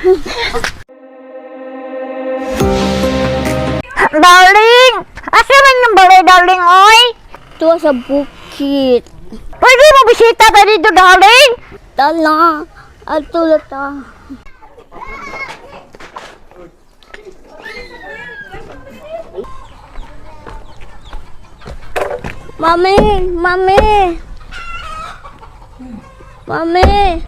Darling! Asa man yung balay, darling, oy? Tuwa sa bukid. Pwede mo bisita ta dito, darling? Tala, ato ta. Mami, mami. Mami.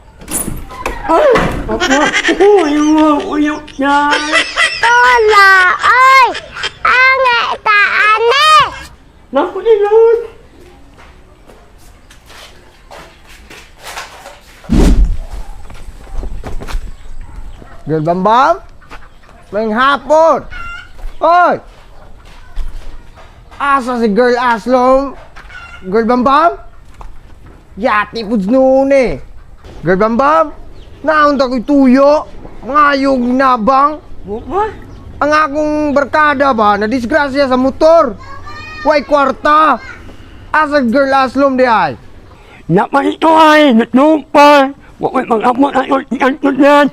Tola, ay! Ang taane! Naku ni Lord! Girl Bambam? May hapon! Hoy! Asa si Girl Aslong? Girl Bambam? Yati puds noon eh. Girl Bambam? Naunta ko'y tuyo. Ngayog nabang. Ang akong barkada ba, na disgrasya sa motor. Way kwarta. Asa Girl Aslom di ay? Naman ito ay natlupa! Huwag mag-amot ang iantot yan!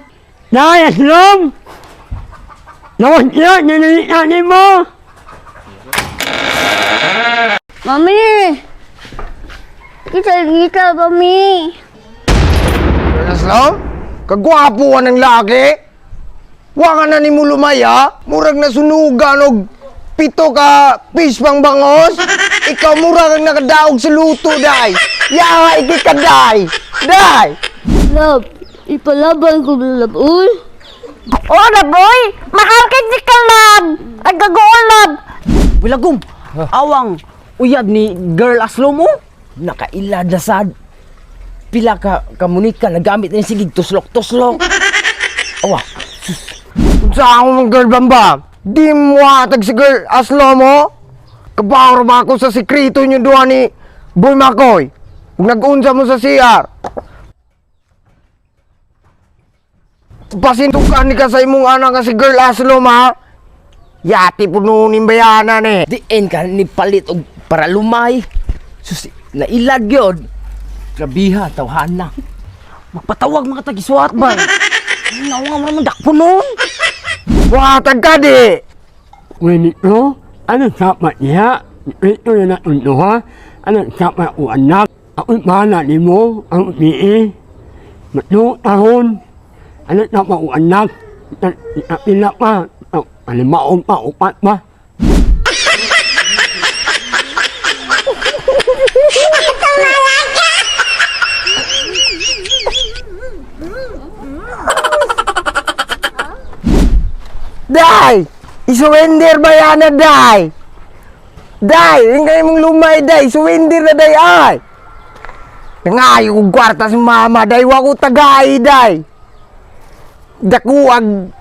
Nay, Aslom! Lawas niya, nililitan mo! Mami! Kita, kita, mami. Girl Aslom? Kagwapo ka ng laki. Wa ka na ni mo lumaya. Murag nasunugan og pito ka fish pang bangos. Ikaw murag ang nakadaog sa luto, day. Yaha, iki ka, day. Day! Love, ipalaban ko love, uy. Oh, na boy! Mahal kay si ka, love! Ang gagoon, love! Wilagom, awang uyab ni Girl Aslo mo. Nakailad na sad. Pila ka kamunika nagamit na yung sigig tuslok-tuslok. Awa, Sa ako mong girl bamba, di mo hatag si girl Aslo mo. Kabawar ba ako sa sikreto niyo duha ni Boy Makoy? Kung nag-unsa mo sa CR. Pasintukan ni ka sa imong anak nga si girl Aslo ma. Yati puno ni bayanan eh. diin ka ni palit og para lumay. Sus, nailad gyud. Grabiha, tawhana. Magpatawag mga tagisuat ba? Nawa mo naman dakpo noon. Watag ka di. When ito, ano dapat niya? Ito na natuntuha. Ano dapat ko anak? Ako'y bahala ni mo, ang umii. Matutahon. Ano dapat ko anak? Pila pa. Ano maon pa, upat pa. Day! Isurrender bayana, day! Day! Yung kayo mong lumay, day! Surrender na, day, ay! Nangayo kong kwarta si mama, day! Wa ko tagay, day! Dakuag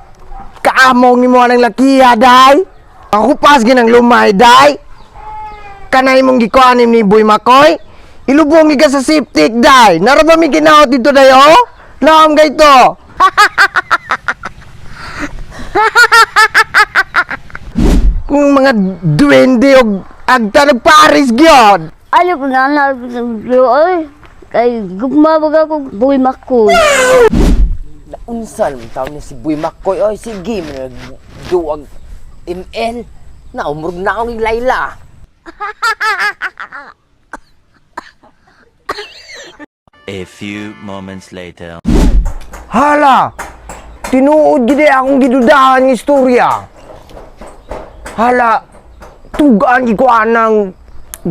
kaamong ni mo ng lakiya, day! Ako pas ginang lumay, day! Kanay mong gikuanim ni Boy Makoy? Ilubong ka sa septic, day! Naraba mi ginaot dito, day, oh? Naam kay to! Kung mga duwende og agta nagparis gyud. Ano ko na na sa uy. Kay gugma baga ko boy mako. Naunsa naman taon ni si Boy Makoy. Oy, sige, duwag ML. Naumurog na akong Layla. A few moments later. Hala! Tinuod gid akong gidudahan ng istorya. Hala, tugaan gid ko anang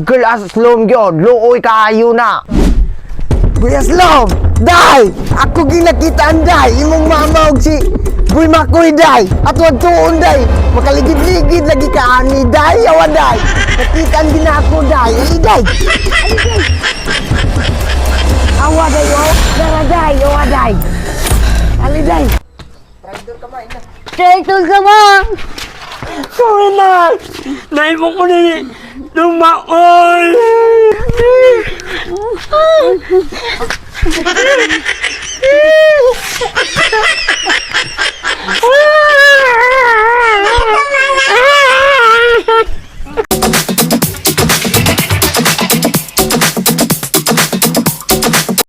girl aslom gyud, luoy kaayo na. Boy Aslom, day! Ako ginakitaan day, imong mama og si Boy Makoy day. Ato tuon day, makaligid-ligid lagi ka ani day, awa day. Nakitaan gina ako day, ali day. Ali day. Awa day oh, dara day, awa day. Ali day. Traitor ka ba? Sorry na! Naimo ko ni Lumaon!